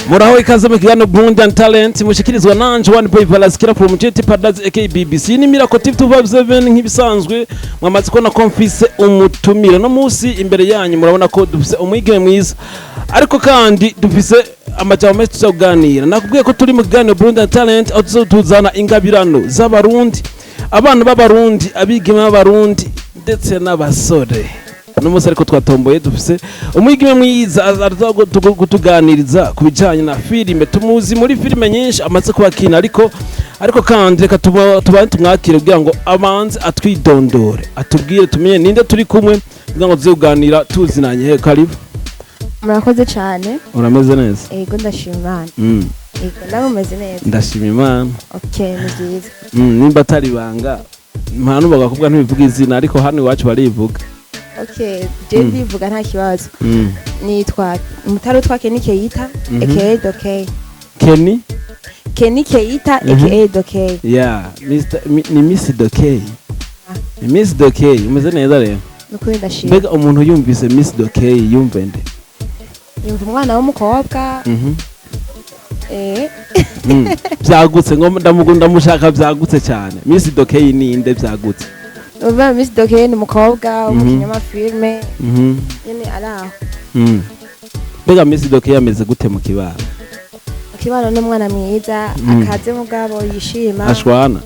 Muraho, ikaze mu kiganiro Burundian Talent mushikirizwa nanje One Boy Valaskira from JT Paradise aka BBC ni Miracle TV 257. Nk'ibisanzwe mwamaze kubona ko mfise umutumire no munsi imbere yanyu. Murabona ko dufise umwigeme mwiza, ariko kandi dufise amajambo menshi tuzakuganira. Nakubwiye ko turi mu kiganiro Burundian Talent, aho tuzana ingabirano z'Abarundi, abana b'Abarundi, abigeme b'Abarundi ndetse n'abasore. Uno munsi ariko twatomboye, dufise umwigeme mwiza aza kutuganiriza ku bijanye na filime. Tumuzi muri filime nyinshi amaze kubakina, ariko kandi reka tubanze tumwakire kugira ngo abanze atwidondore, atubwire tumenye ninde turi kumwe, kugira ngo tuze kuganira tuzinanye. He, karibu. Murakoze cyane. Urameze neza? Ego, ndashima Imana. Ego, nawe umeze neza? Ndashima Imana. Okay, ni byiza. Nimba atari ibanga, nta n'ubu kuvuga ntibivuga izina, ariko hano iwacu barivuga. Okay, je ndivuga, nta kibazo. Nitwa Mutaro twa Kenny Keita, aka Dokey. Kenny? Kenny Keita, aka Dokey. Yeah, Mr. Ni Miss Dokey. Ni Miss Dokey, umeze neza rero? Nukuri ndashima. Mbega umuntu yumvise Miss Dokey yumve nde? Yumva umwana w'umukobwa. Byagutse ngo ndamushaka byagutse cyane. Miss Dokey ni nde byagutse? Uva Miss Dokey ni umukobwa w'umukinnyi w'amafilme, nyene ari aho. Mbega Miss Dokey ameze gute mu kibano? Ukibana n'umwana mwiza, akaze mugabo yishima. Ashwana?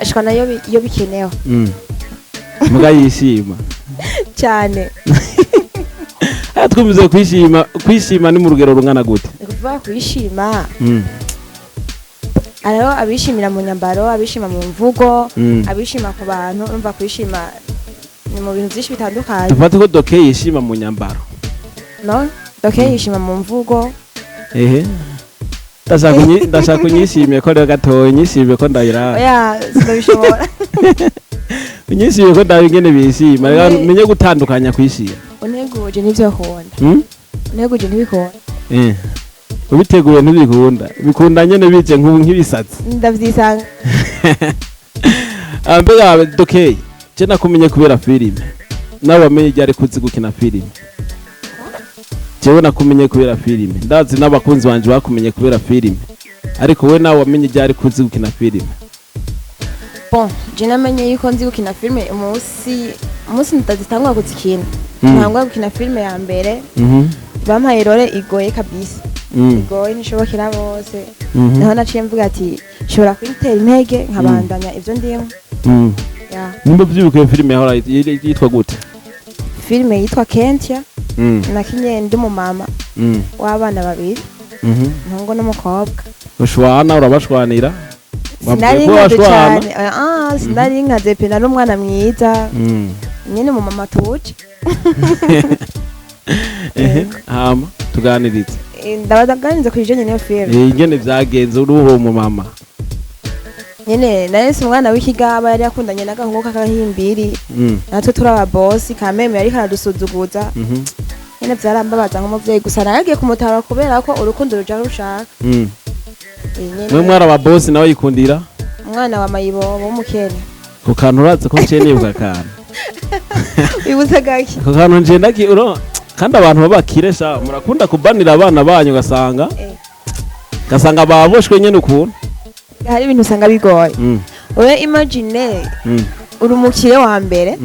Ashwana iyo bikenewe. Muga yishima? Cyane. Aya, twumvise kwishima. Kwishima ni mu rugero rungana gute? Ni kuvuga kwishima, hariho abishimira mu nyambaro, abishima mu mvugo, abishima ku bantu. Urumva kwishima ni mu bintu byinshi bitandukanye. Dufate ko Dokey yishima mu nyambaro. No, Dokey yishima mu mvugo. Ehe, ndashaka unyishimiye ko rero gatoya, unyishimiye ko ndayiraba. Oya, sinabishobora. Unyishimiye ko ndaba ingene bishima. Reka menye gutandukanya kwishima. Unteguje nivyo akunda. Unteguje ntibikunda. Ubiteguye ntibikunda, bikunda nyene bije nk'ubu nk'ibisatsi. Ndavyisanga. Ah, mbega Dokey, je nakumenye kubera filime, nawe wamenye ryari kuzi gukina filime? Jewe nakumenye kubera filime, ndazi n'abakunzi banje bakumenye kubera filime, ariko we nawe wamenye ryari kuzi gukina filime? Bon, je namenye yuko nzi gukina filime umunsi ndazitangura kuzikina. Ntangura gukina filime ya mbere, bampaye role igoye kabisa, igoye ntishobokera bose. Niho naciye mvuga ati nshobora kwitera intege nkabandanya ivyo ndimo. Ya. Nimba vyibuka, iyo filime yahora yitwa gute? Filime yitwa Kentia. Nakinye ndi mu mama w'abana babiri, umuhungu n'umukobwa. Ushwana, urabashwanira? Sinari Wabwiye ko nkaze washwana? cyane. Ah, sinari nkaze pe, nari umwana mwiza nyene, mu mama tuje. Ehe, hama tuganirize. Ndabaganiriza ku bijanye n'iyo filime. Ingene vyagenze uri uwo mu mama. Nyene nahise umwana w'ikigaba yari yakundanye n'agahungu k'agahimbiri, natwe turi ababosi kameme, yariko aradusuzuguza. Nyene vyarambabaza nk'umuvyeyi, gusa naragiye kumutahura kubera ko urukundo ruja rushaka. Nyene. Mwe mwari ababosi, nawe yikundira umwana wa mayibobo w'umukene. Ku kantu urazi ko nciye nibuka akantu. Wibutse gake? Ako kantu nje ndaki uro, kandi abantu babakire sha murakunda kubanira abana banyu, ugasanga ugasanga baboshwe nyene ukuntu. Hari ibintu usanga bigoye. Wewe imagine, uri umukire wa mbere,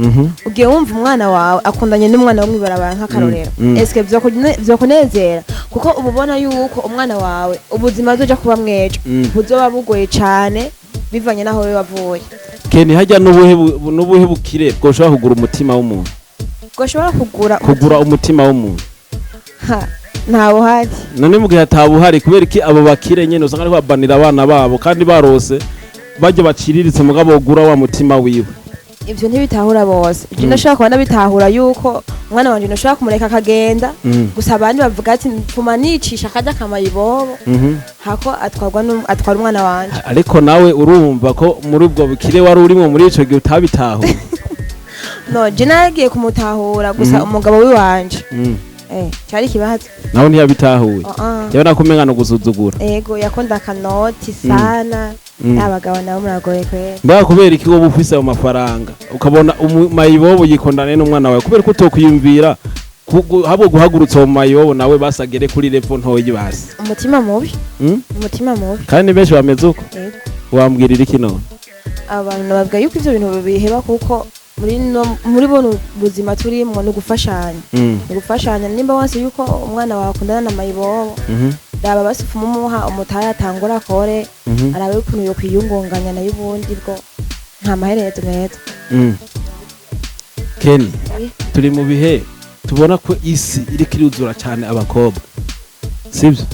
ugiye wumva umwana wawe akundanye n'umwana wo mw'ibarabara nk'akarorero. Eske vyokunezera? Kuko uba ubona yuko umwana wawe ubuzima azoja kuba mwejo buzoba bugoye cane bivanye n'aho we wavuye. Keni, hajya n'ubuhe n'ubuhe bukire bwoshobora kugura umutima w'umuntu? Bwashobora kugura Kugura umutima w'umuntu. Ha, ntawe uhari. None mu gihe atabuhari, kubera iki abo bakire nyene usanga ariko babanira abana babo kandi barose bajya baciriritse, mugabo bogura wa mutima wiwe? Ivyo ntibitahura bose. Je ndashobora kuba ndabitahura yuko umwana wanje ndashobora kumureka akagenda, gusa abandi bavuga ati mfuma nicisha akarya kamayibobo hako atwarwa atwara umwana wanje. Ariko nawe urumva ko muri ubwo bukire wari urimwo muri ico gihe utabitahuye. No, je naragiye kumutahura gusa umugabo wiwanje cyari ikibazo. Nawe ntiyabitahuye? Uh -uh. Yabona ko umenga no gusuzugura. Ego, yakunda akanoti sana. Abagabo nabo muragoye kwera. Mbega kubera iki wowe ufise ayo mafaranga ukabona mayibobo yikondane n'umwana wawe, kubera ko utokwiyumvira habwo guhagurutsa uwo mayibobo nawe basagere kuri level ntoyi basi? Umutima mubi. Umutima mubi. Kandi benshi bameze uko. Ego. Wambwirira iki none? Abantu bavuga yuko ivyo bintu biheba, kuko muri no muri buno buzima turimwo ni ugufashanya. Ni ugufashanya. Nimba wanse yuko umwana wawe akundana na mayibobo, raba basi ufuma umuha umutahe, atangura akore, arabe ukuntu yokwiyungunganya, nayo ubundi bwo nta maherezo meza. Kenny, turi mu bihe tubona ko isi iriko iruzura cyane abakobwa, sibyo?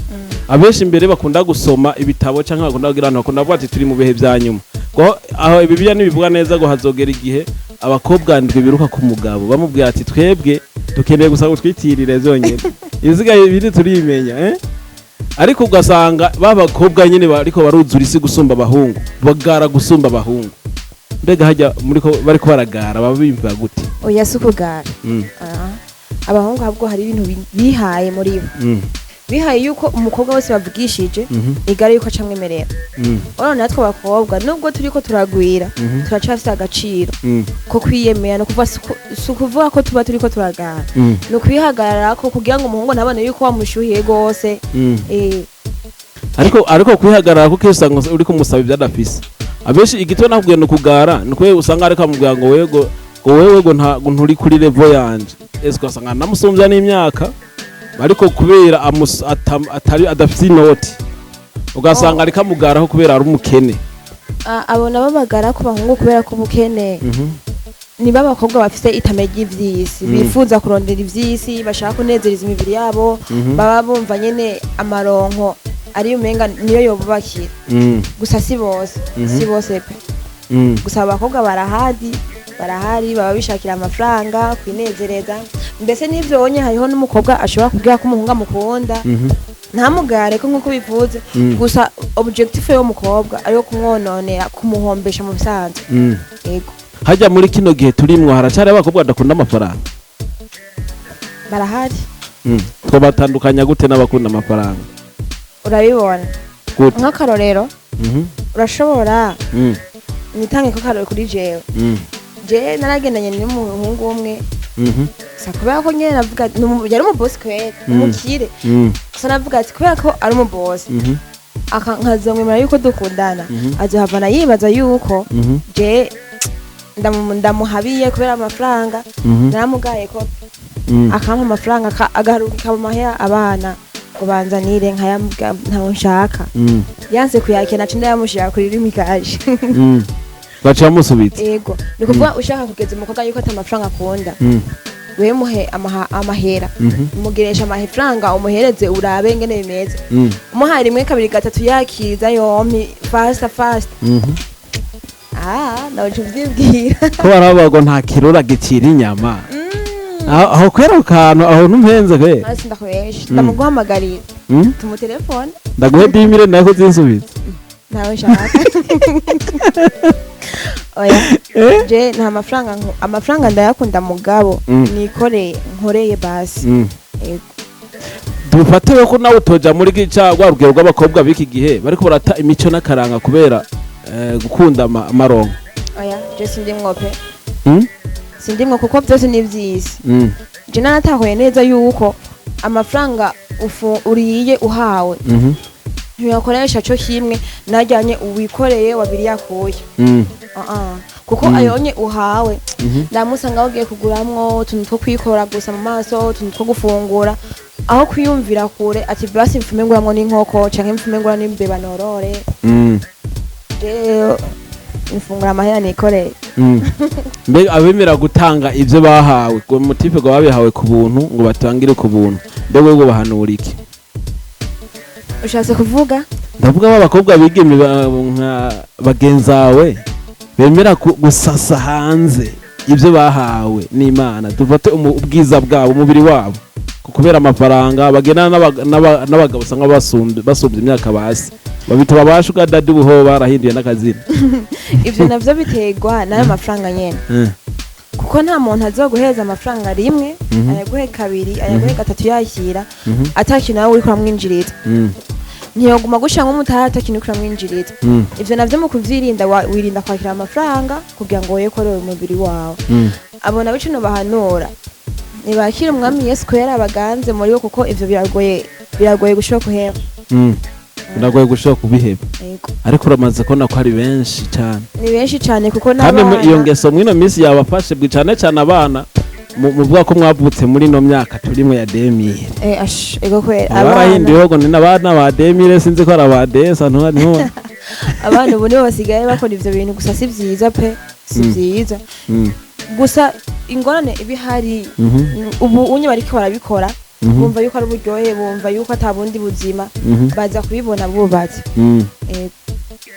Abenshi imbere bakunda gusoma ibitabo cyangwa bakunda kugira ahantu bakunda kuvuga ati turi mu bihe bya nyuma, ngo aho Bibiliya ntibivuga neza ngo hazogera igihe abakobwa ndwi biruka ku mugabo bamubwira ati twebwe dukeneye gusa ngo twitirire byonyine, ibisigaye biri turimenya, eh? Ariko ugasanga ba bakobwa nyine bariko baruzura isi gusumba abahungu, bagara gusumba abahungu. Mbega hajya muri ko bariko baragara baba bimva gute? Oya, si ukugara. Ah. Abahungu ahubwo hari ibintu bihaye muri bo, bihaye yuko umukobwa wese bavugishije igare yuko acamwemerera. Urabona natwe abakobwa, nubwo turiko turagwira, turacafise agaciro ko kwiyemera. No kuva si ukuvuga ko tuba turiko turagara, ni ukwihagarara ko kugira ngo umuhungu ntabone yuko wamushuhiye rwose. Ariko kwihagarara kuko iyo usanga uri kumusaba ibyo adafise, abenshi igitwe nakubwiye ni ukugara, ni ukwe usanga ariko amubwira ngo wewe ngo wewe ngo nta ngo nturi kuri level yanje. Ese ugasanga namusumbya n'imyaka, ariko kubera atari adafise inoti, ugasanga ariko amugaraho kubera ari umukene. Abo nabo bagara ku bahungu kubera ko ubukene, niba abakobwa bafise itame ry'ivyisi, bifuza kurondera ivyisi, bashaka kunezereza imibiri yabo, baba bumva nyene amaronko ariyo umenga niyo yobubakira. Gusa si bose, si bose pe. Gusa abakobwa barahari, barahari baba bishakira amafaranga, kwinezereza mbese n'ivyo wonye. Hariho n'umukobwa ashobora kubwira ko umuhungu amukunda, ntamugare ko nk'uko bivuze, gusa objectif y'uwo mukobwa ariyo kumwononera, kumuhombesha mu bisanzwe. Yego. Hajya muri kino gihe turimwo haracari abakobwa badakunda amafaranga? Barahari. Twobatandukanya gute n'abakunda amafaranga? Urabibona. Gute? Nk'akarorero, urashobora, nitange ko akarorero kuri jewe. Je naragendanye n'umuhungu umwe, gusa kubera ko nyene navuga yari umubosi kwera, umukire, gusa navuga ati kubera ko ari umubosi, nkazomwemera yuko dukundana, azohavana yibaza yuko je ndamuhabiye kubera amafaranga. Naramugaye ko akampa amafaranga, agaharurika mu mahera abana ngo banzanire, nkayamubwira ntawo nshaka. Yanse kuyakira, naca ndayamushira kuri Lumicash. Baciye bamusubiza? Ego, ni ukuvuga ushaka kugeza umukobwa yuko ata amafaranga akunda, wewe muhe amahera, umugeresha amafaranga, umuhereze, urabe ngene bimeze. Umuhaye rimwe, kabiri, gatatu, yakiza yompi fasta fasta. Ah, nawe uca uvyibwira. Ko baravuga ngo nta kirura gicira inyama, aho kwera ako kantu aho ntumpenze kwera. Hasi ndakubesha, ndamuguhamagarira, tumutelefone. Ndaguhe 10 000 nawe kuzinsubiza. Ntawe nshaka, oya. Eh? Je nta mafaranga amafaranga ndayakunda, mugabo nikoreye, nkoreye basi. Ego. Dufate ko nawe utoja muri gica rwa rugero rw'abakobwa b'iki gihe bariko barata imico n'akaranga kubera gukunda amaronko? Oya, je sindimwo pe. Sindimwo, kuko byose ni ivy'isi. Je naratahuye neza yuko amafaranga ufu uriye uhawe, ntiyakoresha co kimwe najyanye uwikoreye wabiri yakuye. Kuko ayonye uhawe, ndamusanga ugiye kuguramwo utuntu two kwikora gusa mu maso, utuntu two gufungura, aho kwiyumvira kure ati basi mfume nguramwo n'inkoko canke mfume ngura n'imbeba norore. Rero mfungura amahera nikoreye. Mbega abemera gutanga ivyo bahawe, ngo mutipe ngo babihawe ku buntu, ngo batangire ku buntu, mbega ngo bahanura iki? Ushatse kuvuga? Ndavuga ba bakobwa bigeme nka bagenzawe bemera gusasa hanze ibyo bahawe n'Imana, dufate ubwiza bwabo, umubiri wabo, kubera amafaranga bagendana n'abagabo usanga basumbye imyaka, basi babita ba sugar daddy, ubuho barahinduye n'akazina. Ivyo navyo biterwa n'ayo mafaranga nyene, kuko nta muntu azoguhereza amafaranga rimwe, ayaguhe kabiri, ayaguhe gatatu, yakira ata kintu nawe uriko uramwinjiriza. Ntiyoguma gushira nk'umutahe ata kintu uriko uramwinjiriza. Ivyo navyo mu kuvyirinda, wirinda kwakira amafaranga kugira ngo woye korora umubiri wawe. Abo nabo ico bahanura, ntibakire Umwami Yesu ko yari abaganze muri bo, kuko ivyo biragoye, biragoye gushobora kuheba. Biragoye gushobora kubiheba. Yego. Ariko uramaze kubona ko ari benshi cyane. Ni benshi cane, kuko Kandi iyo n'abana ngeso mw'ino minsi yabafashe cyane cyane abana muvuga ko mwavutse muri ino myaka turimo ya 2000. Ash, ego kwera, abana Barahinduye ngo ni n'abana ba 2000, sinzi ko ari aba desa ntuba ntuba. Abana ubu nibo basigaye bakora ivyo bintu, gusa si vyiza pe, si vyiza. Gusa ingorane iba ihari, ubu unye bariko barabikora, bumva yuko ari uburyohe, bumva yuko ata bundi buzima, baza kubibona bubatse.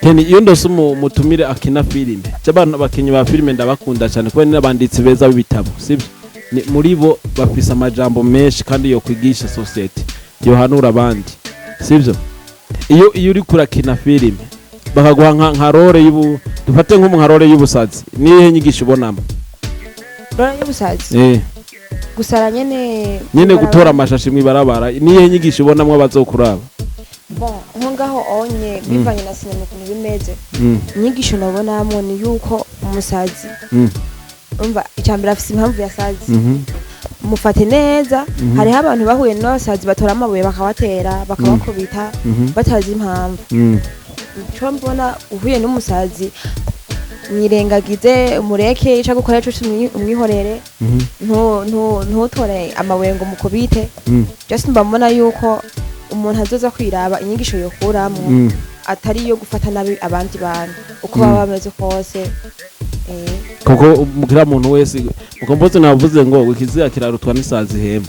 Ken, iyo ndose umutumire akina filime, cy'abantu abakinyi ba filime ndabakunda cyane, kubera n'abanditsi beza b'ibitabo, sibyo? Ni muri bo bafise amajambo menshi kandi yo kwigisha society, yohanura abandi, sibyo? Iyo uri kurakina filime bakaguha nka role y'ubu, dufate nko nka role y'ubusazi, niyihe nyigisho ubonamo? Role y'ubusazi? Gusara nyene. Nyene gutora amashashi mw'ibarabara, niyihe nyigisho ubonamwo abazokuraba? Bon, nko ngaho onye bivanye na sinema ukuntu bimeze, inyigisho nabonamwo ni yuko umusazi, umva, icambere afise impamvu yasazi, mufate neza. Hariho abantu bahuye n'abasazi batora amabuye bakabatera, bakabakubita batazi impamvu. Ico mbona, uhuye n'umusazi mwirengagize, umureke, ico agukora cose umwihorere. Ntutore amabuye ngo mukubite. Just mba mbona yuko umuntu azoza kwiraba inyigisho yokuramwo, atari iyo gufata nabi abandi bantu uko baba bameze kose. Kuko umukira muntu wese mukombozi navuze ngo ikiziga kirarutwa n'isazi hema.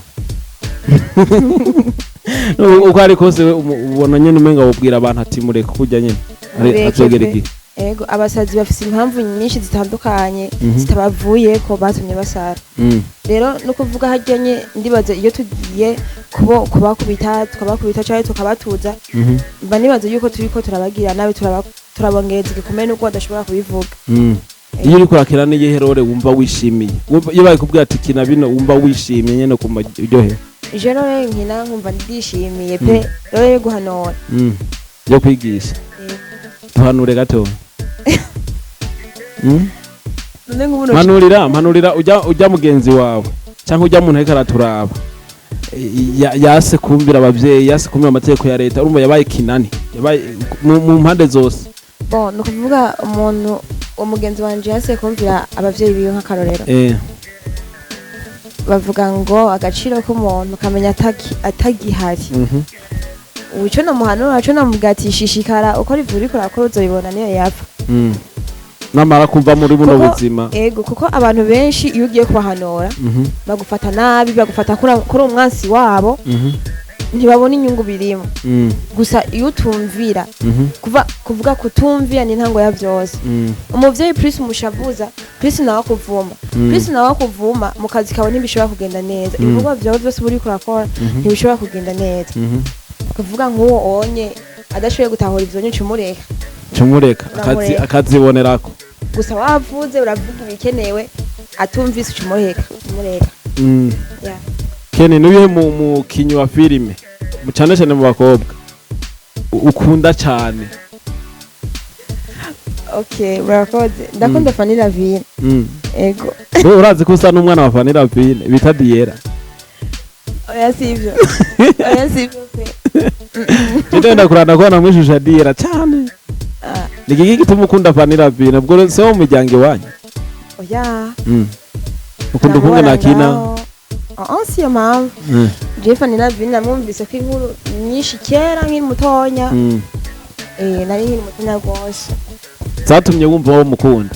Uko ari kose we ubona nyene umenga wobwira abantu ati mureke kurya nyene. Mureke azogera pe. igihe. Ego, abasazi bafise impamvu nyinshi zitandukanye zitabavuyeko batumye basara. Rero no kuvuga harya nye, ndibaza iyo tugiye kubakubita, tukabakubita canke tukabatuza, mba nibaza yuko turiko turabagira nabi, turabongereza igikomere n'ubwo badashobora kubivuga. Iyo uriko urakina n'iyihe role wumva wishimiye? Wumva iyo bakubwira ati kina bino, wumva wishimye nyene ukumva uryohewe? Je role nkina nkumva ndishimiye pe, role yo guhanura. Yo kwigisha. Tuhanure gato. None nk'ubu Mpanurira ujya mugenzi wawe cyangwa ujya muntu ariko araturaba, yase kumvira abavyeyi, yase kumvira amategeko ya leta, urumva yabaye kinani, yabaye mu mpande zose. Bon, ni ukuvuga umuntu, uwo mugenzi wanje yanse kumvira abavyeyi biwe, nk'akarorero, bavuga ngo agaciro k'umuntu kamenya atagihari. Ubu ico nomuhanura, ico nomubwira ati shishikara ukora ivyo uriko urakora, uzobibona niyo yapfa. Namara kuva muri buno buzima. Ego, kuko abantu benshi iyo ugiye kubahanura bagufata nabi, bagufata kuri umwansi wabo, ntibabona inyungu birimo. Gusa iyo utumvira, kuvuga kutumvira ni intango ya vyose. Umuvyeyi plus umushavuza, plus nawe akuvuma, plus nawe akuvuma, mu kazi kawe ntibishobora kugenda neza. Ibikorwa vyawe vyose uba uriko urakora ntibishobora kugenda neza. Kuvuga nk'uwo onye adashoboye gutahura ivyo nyine, umureka. Cumureka Uramureka. Akazibonerako. Gusa wavuze, uravuga ibikenewe, atumvise ucumureka, umureka. Yeah. Ken, nuyihe mu mukinyi wa filime, cyane cyane mu bakobwa, ukunda cyane? Okay, murakoze. Ndakunda Fanny Lavine. Ego. Wewe urazi ko usa n'umwana wa Fanny Lavine bita Diera? Oya, sivyo, oya, sivyo pe. Jewe ndakurana ko namwishusha Diera cyane. Ah. Ni iki gituma ukunda Fanny Lavine? Ubwo se wo mu muryango iwanyu? Oya. Ukunda ukunge nakina? Ah, si yo mpamvu. Je Fanny Lavine namwumvise ko inkuru nyinshi kera nkiri mutonya. Nari nkiri mutonya rwose. Zatumye wumva wo mukunda?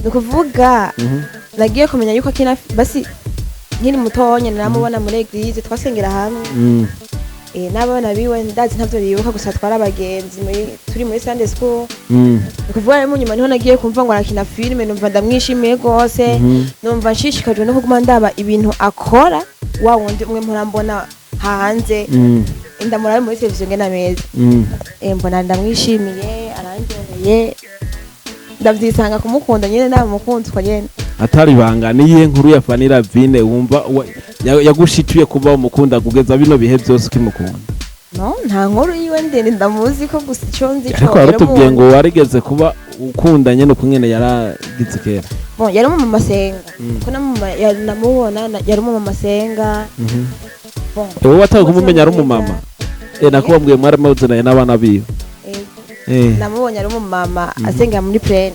Ni ukuvuga nagiye kumenya yuko akina, basi nkiri mutonya naramubona muri église, twasengera hamwe. N'abana biwe ndazi, ntavyo bibuka, gusa twari abagenzi turi muri Sunday school. Ni ukuvuga rero mu nyuma niho nagiye kumva ngo arakina filime, numva ndamwishimiye rwose. Numva nshishikajwe no kuguma ndaba ibintu akora, wa wundi umwe mpora mbona hanze, ndamurabe muri televiziyo ngena meza. Mbona ndamwishimiye, arandyoheye, ndavyisanga kumukunda nyene, namukunze uko nyene. Atari ibanga, niyihe nkuru ya Fanny Lavine wumva yagushituye kuba umukunda kugeza bino bihe byose ukimukunda? No, nta nkuru yiwe ndende ndamuzi ko, gusa ico nzi co Ariko warutubwiye ngo warigeze kuba ukunda nyene uko nyene yaragize kera. Bon, yari umumama asenga. Ko namubona yari umumama asenga. Bon. Wowe watawe kumumenya ari umumama, nako wambwiye mwari muzananye n'abana biwe. Namubonye ari umumama asengera muri plaine.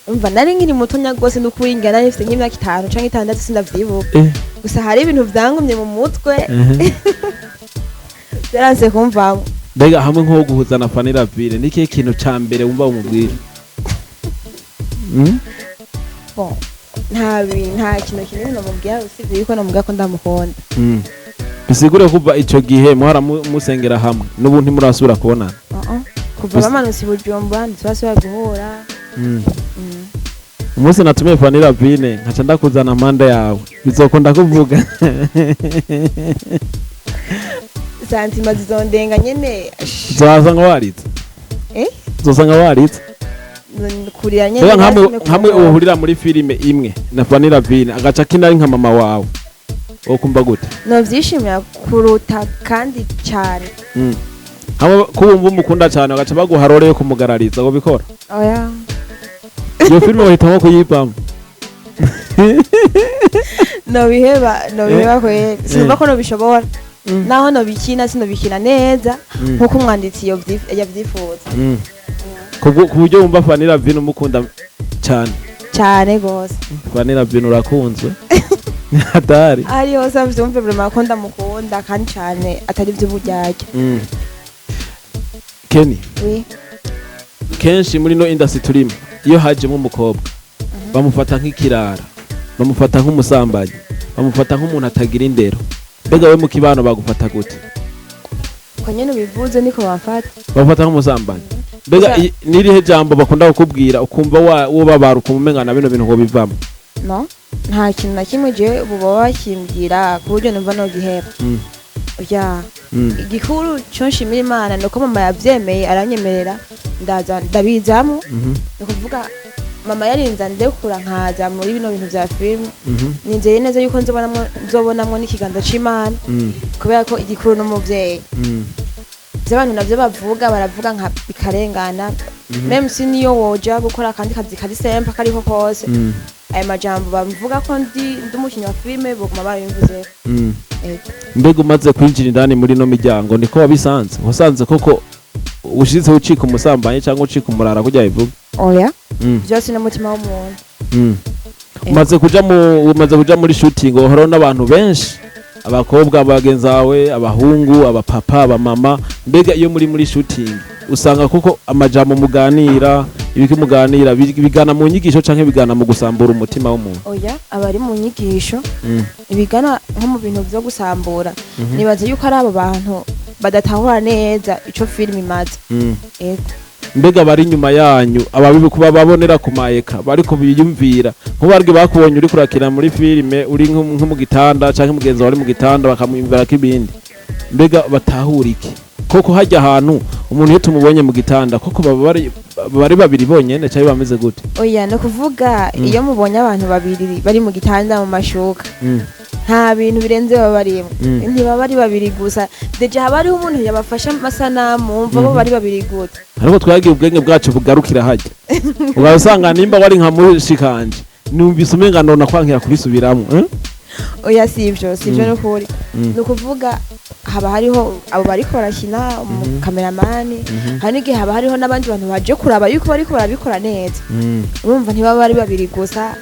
Umva, nari nkiri mutonya rwose, n'ukuri ngira nari mfite nk'imyaka 5 canke 6, sindavyibuka. Gusa hari ibintu vyangumye mu mutwe, byaranse kumvamo. Mbega hamwe nko guhuza na Fanny Lavine, ni ikihe kintu ca mbere wumva umubwira? Bon, nta kintu kinini namubwira usibye yuko namubwira ko ndamukunda. Bisigure kuva ico gihe muhora musengera hamwe, n'ubu ntimurasubira kubonana? Uh-uh. Kuva bamanutse i Bujumbura ntitubasubira guhura. Umunsi natumiye Fanny Lavine nkaca ndakuzana mpande yawe, bizokunda kuvuga? Sentiments zizondenga nyene. Uzosanga waritse. Eh? Uzosanga waritse. Kurira nyene. Mbega nkamwe Basi. nkamwe uhurira muri filime imwe na Fanny Lavine, agaca akina ari nka mama wawe, wokumva gute? Novyishimira kuruta kandi cyane. Hamwe ko wumva umukunda cyane, bagaca baguha role yo kumugarariza, ngo bikora? Oya. Iyo filime wahitamo kuyivamo? Nobiheba, nobiheba kweri, sinumva ko nobishobora. Naho nobikina, sinobikina neza nkuko umwanditsi yavyifuza. Ku buryo wumva Fanny Lavine umukunda cyane? Cyane gose. Fanny Lavine urakunzwe hatari. Ari hose avyumve vraiment ko ndamukunda kandi cyane, atari ivy'uburyarya. Kenny. Oui. Kenshi muri no industry turimo, iyo hajemo umukobwa bamufata nk'ikirara, bamufata nk'umusambanyi, bamufata nk'umuntu atagira indero. Mbega we mu kibano bagufata gute? Ko nyene ubivuze niko bamfata. Bamufata nk'umusambanyi. Mbega n'irihe jambo bakunda kukubwira ukumva wobabara, ukumva umenga na bino bintu ngo bivamo? No, nta kintu na kimwe je ubu baba bakimbwira ku buryo numva nogiheba. Oya. Igikuru cyo nshimira Imana ni uko mama yavyemeye, aranyemerera, ndaza ndabizamo. Ni ukuvuga mama yarinze andekura nkaza muri bino bintu vya filime. Nizeye neza yuko nzobonamwo n'ikiganza c'Imana, kubera ko igikuru n'umuvyeyi. Ivyo abantu navyo bavuga, baravuga nka bikarengana. Même si niyo woja gukora akandi kazi kari simple kariho kose, ayo majambo bavuga ko ndi umukinyi wa filime boguma babimvuzeho. Ego. Mbega umaze kwinjira indani muri ino miryango, niko wabisanze? Wasanze koko ushitse ucika umusambanyi cyangwa ucika umurara kugira bivuga? Oya. Vyose n'umutima w'umuntu. Umaze kuja muri shooting, uhora n'abantu benshi, abakobwa bagenzi bawe, abahungu, abapapa, abamama. Mbega iyo muri shooting usanga kuko amajambo muganira, ibiki muganira bigana mu nyigisho canke bigana mu gusambura umutima w'umuntu? Oya, abari mu nyigisho. Ibigana nko mu bintu vyo gusambura, nibaza yuko ari abo bantu badatahura neza ico filime imaze. Ego. Mbega bari inyuma yanyu, ababibi kuba babonera ku mayeka bariko biyumvira nk'ubarwe bakubonye uri kurakina muri filime uri nko mu gitanda canke mugenzi wawe ari mu gitanda, bakamwiyumvira ko ibindi, mbega batahura iki? Koko hajya ahantu umuntu iyo tumubonye mu gitanda, koko baba bari babiri bonyene canke bameze gute? Oya, ni ukuvuga iyo mubonye abantu babiri bari mu gitanda mu mashuka, nta bintu birenze baba barimo. Ntibaba ari babiri gusa, déjà haba hariho umuntu yabafashe amasanamu, wumva bo bari babiri gusa. Ariko twagiye ubwenge bwacu bugarukira hajya, ukaba usanga nimba wari nka mushikanje, numvise umenga nona kwankira kubisubiramwo, eh? Oya, si ivyo, si ivyo. Nukuri, ni ukuvuga haba hariho abo bariko barakina, umukameramani, hari n'igihe haba hariho n'abandi bantu baje kuraba yuko bariko barabikora neza. Urumva ntibaba bari babiri gusa,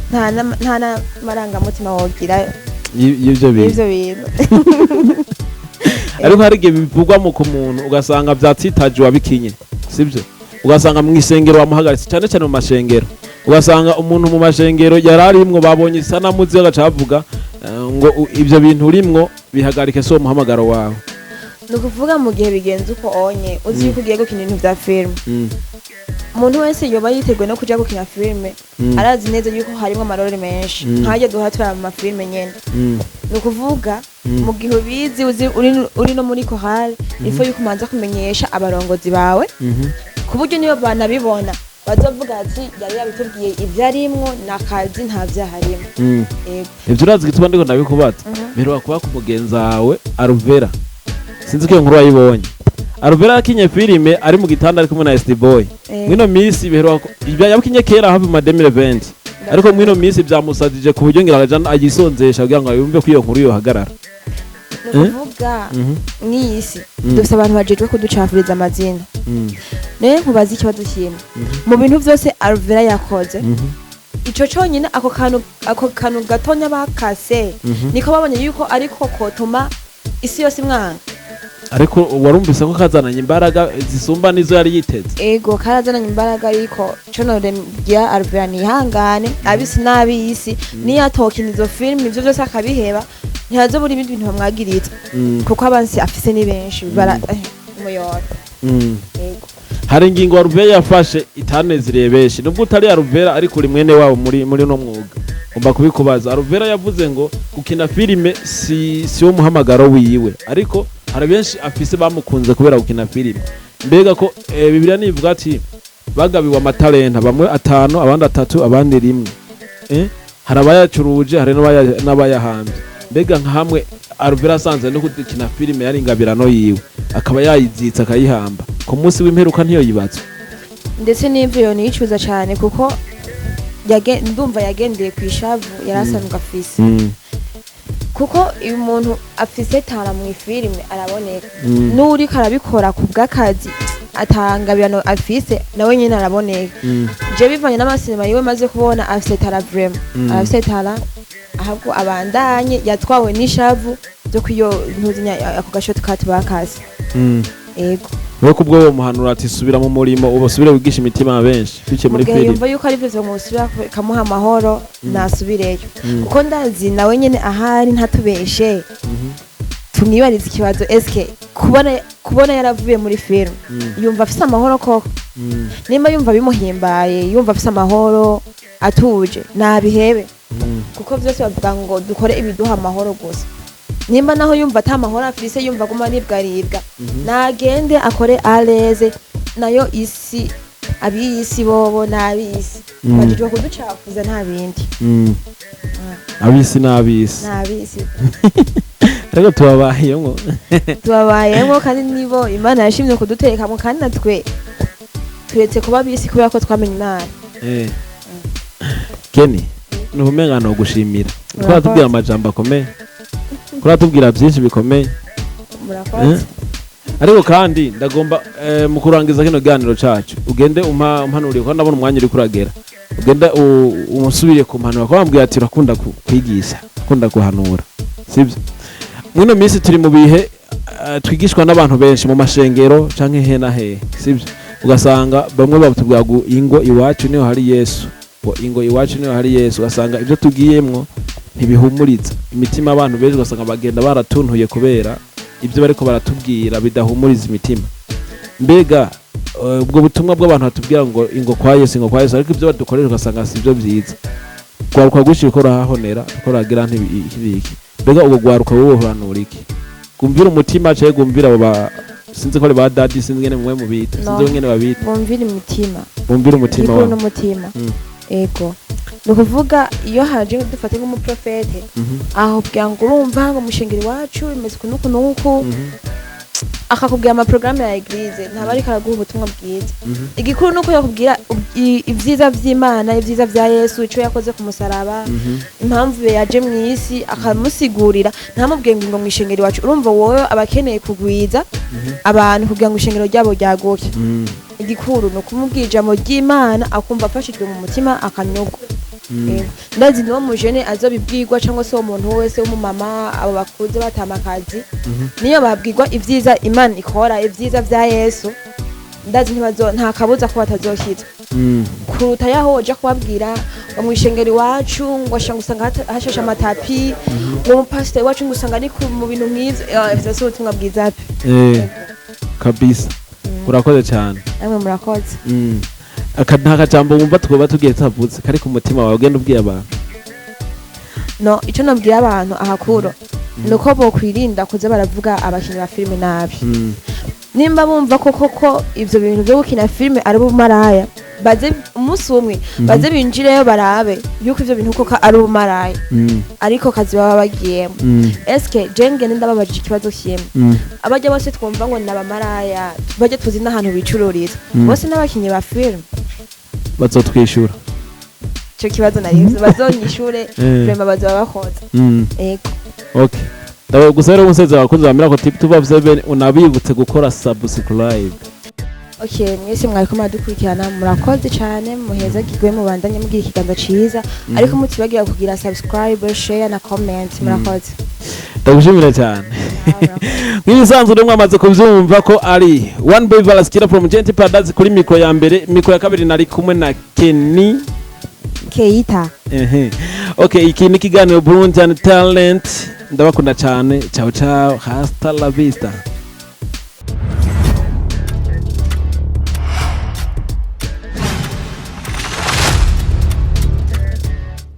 nta n'amarangamutima wogira y'ivyo bintu. Y'ivyo bintu. Ariko hari igihe bivugwa mu ku muntu ugasanga vyatsitaje uwabikinye, sibyo? Ugasanga mu isengero wamuhagaritse, cyane cyane mu mashengero. Ugasanga umuntu mu mashengero yari arimwo babonye isanamu ziwe, agaca bavuga ngo ibyo bintu urimwo bihagarike, si uwo muhamagaro wawe. Ni ukuvuga mu gihe bigenze uko onye uzi yuko ugiye gukina ibintu vya filime, umuntu wese yoba yiteguye no kuja gukina filime, arazi neza yuko harimwo ama rôle menshi, nk'arya duhora turaba mu mafilime nyene. Ni ukuvuga mu gihe ubizi, uzi uri no muri korale, ifo yuko umanza kumenyesha abarongozi bawe, ku buryo niyo banabibona bazovuga ati yari yabitubwiye, ibyo arimwo ni akazi, nta vyaha arimwo. Yego. Ivyo urazi igituma ndiko ndabikubaza? Mperuka kuba ku mugenzi wawe Aruvera, sinzi ko iyo nkuru wayibonye. Aruvera yakinye filime ari mu gitanda ari kumwe na SD Boy. Mwino minsi biheruka ibyo yabikinye kera hafi mu ma 2020, ariko mwino minsi byamusadije ku buryo ngira akaja ayisonzesha kugira ngo yumve ko iyo nkuru yohagarara. Ni ukuvuga mw'iyi si dufise abantu bajejwe kuducafuriza amazina. Nayo nkubaza ikibazo kimwe: mu bintu vyose Aruvera yakoze, ico conyine, ako kantu gatonya bakase, niko babonye yuko ariko kotuma isi yose imwanga? Ariko warumvise ko kazananye imbaraga zisumba n'izo yari yiteze. Ego, karazananye imbaraga, ariko co norembwira Aruvera nihangane, abisi n'abisi niyatokina izo filime, ivyo vyose akabiheba, ntihazobura ibindi bintu bamwagiriza, kuko abansi afise ni benshi bara umuyora. Ego. Hari ingingo Aruvera yafashe itanezereye benshi. Nubwo utari Aruvera, ariko uri mwene wabo muri uno mwuga, ngomba kubikubaza. Aruvera yavuze ngo gukina filime si wo muhamagaro wiwe, ariko hari benshi afise bamukunze kubera gukina filime. Mbega ko Bibiliya nivuga ati bagabiwe amatalenta, bamwe atanu, abandi atatu, abandi rimwe, hari abayacuruje, hari n'abayahambye. Mbega nka hamwe Aruvera asanze no gukina filime yari ingabirano yiwe, akaba yayizitse akayihamba, ku munsi w'imperuka ntiyo yibatswe? Ndetse n'ivyo yonicuza cane, kuko ndumva yagendeye ku ishavu yari asanzwe afise, kuko iyo umuntu afise talent mu ifilime araboneka. N'uriko arabikora ku bw'akazi atangabirano afise, nawe nyene araboneka. Je bivanye n'amasinema yiwe maze kubona, afise talent vraiment. Arafise talent, ahubwo abandanye. Yatwawe n'ishavu ryo kwiyo ntuzinya ako ga shortcut bakase. Ego. Nuko kubwo uwo muhanura ati subira mu murimo, ubusubire wigisha imitima benshi biciye muri Mu gihe filime. yumva yuko ari byo vyomusubira bikamuha amahoro, nasubireyo, kuko ndazi nawe nyene ahari ntatubeshe. Tumwibarize ikibazo: eske kubona yaravuye muri filime, yumva afise amahoro koko? Nimba yumva bimuhimbaye, yumva afise amahoro atuje, nabihebe, kuko vyose bavuga ngo dukore ibiduha amahoro gusa. Nimba naho yumva ata mahoro afise, yumva aguma aribwaribwa, nagende akore areze nayo isi. Ab'iyisi bobo n'ab'isi bajejwe kuducafuza, nta bindi. Abisi n'abisi. N'ab'isi. Ariko tubabayemwo. Tubabayemo, kandi nibo Imana yashimye kuduterekamo, kandi natwe turetse kuba ab'isi kubera ko twamenye Imana. Kenny, ni ubumenga no gushimira. Murakoze. Kuratubwira amajambo akomeye, kuratubwira byinshi bikomeye. Murakoze. Ariko kandi ndagomba mu kurangiza kino kiganiro cacu ugende umpa umpanuriye, kuko ndabona umwanya uri kuragera, ugende umusubire ku mpanuro, kuko wambwiye ati urakunda kwigisha, ukunda guhanura, sibyo? Mwino minsi turi mu bihe twigishwa n'abantu benshi mu mashengero canke he na hehe, sibyo? Ugasanga bamwe batubwira ngo ingo iwacu niho hari Yesu, ngo ingo iwacu niho hari Yesu. Ugasanga ibyo tugiyemwo ntibihumuriza imitima abantu benshi, ugasanga bagenda baratuntuye kubera ibyo bariko baratubwira bidahumuriza imitima. Mbega ubwo butumwa bw'abantu batubwira ngo ingo kwa Yesu, ingo kwa Yesu, ariko ibyo badukoresha ugasanga si byo byiza, rwaruka rwinshi ruko rurahahonera, ruko ruragira ntibiki. Mbega ubwo rwaruka wowe uhanura iki? Gwumvira umutima canke gwumvira abo ba, sinzi ko ari ba daddy, sinzi ngene mwe mubita, No. sinzi ngene babita. Bumvira imitima. Bumvira umutima Igikuru wawe. n'umutima. Ego, ni ukuvuga iyo haje dufate nk'umuprofete, aho kugira ngo urumva ngo umushengero iwacu bimeze uku n'uku n'uku, akakubwira amaporogaramu ya église, ntaba ariko araguha ubutumwa bwiza. Igikuru ni uko yakubwira ibyiza by'Imana, ibyiza bya Yesu, icyo yakoze ku musaraba, impamvu yaje mu isi, akamusigurira. Ntamubwiye ngo mu ishengero iwacu. Urumva wowe aba akeneye kugwiza abantu kugira ngo ishengero ryabo ryaguke. Igikuru ni ukumubwira ijambo ry'Imana, akumva afashijwe mu mutima, akanyurwa. Yego. Ndazi niwo mujene azobibwirwa, cyangwa se uwo muntu wese w'umumama, abo bakuze batama akazi, niyo babwirwa ibyiza Imana ikora, ibyiza bya Yesu. Ndazi ntibazo, nta kabuza ko batazokizwa kuruta yaho woja kubabwira ngo mw'ishengero iwacu ngo ashanga usanga hashashe amatapi, ngo umupasiteri wacu ngo usanga ari mu bintu nk'ivyo. Ivyo si ubutumwa bwiza pe. Eh, kabisa, urakoze cyane. Namwe murakoze. Aka nta kajambo wumva twoba tugiye tavutse kari ku mutima wawe, ugenda ubwiye abantu? No, ico nabwira abantu ahakuro ni uko bokwirinda kuza baravuga abakinyi ba filime nabi. Nimba bumva ko koko ivyo bintu vyo gukina filime ari ubumaraya, baze umunsi umwe, baze binjireyo barabe yuko ivyo bintu koko ari ubumaraya, ariko kazi baba bagiyemo. Eske je ngende ndababajije ikibazo kimwe? Abajya bose twumva ngo ni abamaraya, bajya tuzi n'ahantu bicururiza, bose n'abakinyi ba filime? Bazotwishura. Ico kibazo narizi bazonyishure. Vraiment bazoba bakoze. Ego. Okay, ndabaye gusa rero umusozi abakunzi ba Miracle TV 257, unabibutse gukora subscribe. Okay, mwese mwariko muradukurikirana, murakoze cyane, muhezagirwe, mubandanye mugira ikiganza ciza, ariko mutibagira kugira subscribe, share na comment. Murakoze. Ndagushimira cyane. Ah, murakoze. Nk'ibisanzwe rero mwamaze kubyumva ko ari One Boy Valaskira from Gente Paradise kuri micro ya mbere. Micro ya kabiri nari kumwe na Kenny. Keita. Ehe. Okay, iki ni ikiganiro Burundi and Talent. Ndabakunda cyane. Ciao ciao, hasta la vista.